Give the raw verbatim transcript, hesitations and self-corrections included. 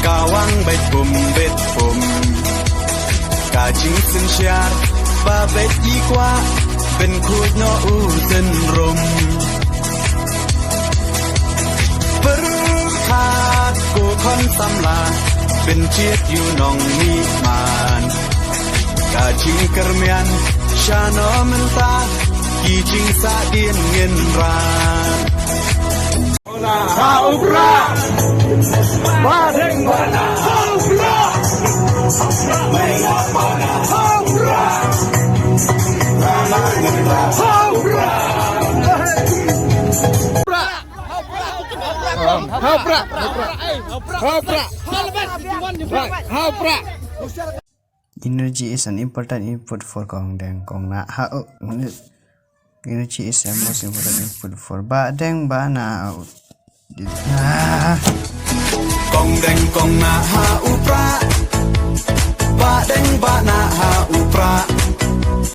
Awang beit pum beit pum. Ka jingsynshar ba beit i kwah, pynkhuid noh u tynrum. Pyrkhat ko khon samla, pynjied ïa u nongmihman. Ka jingkyrmen shano mynta, ki jingsahdien ngin ran. Ha u Prah. Bah Deng Bah Nah. Ha u Prah. Ha u Prah. Ha u Prah. Ha u Prah. Ha u Prah. Energy is an important input for Kong Deng Kong Nah. Ha u. Energy is the most important input for Bah Deng Bah Nah. Ah. Kong Deng Kong Nah ha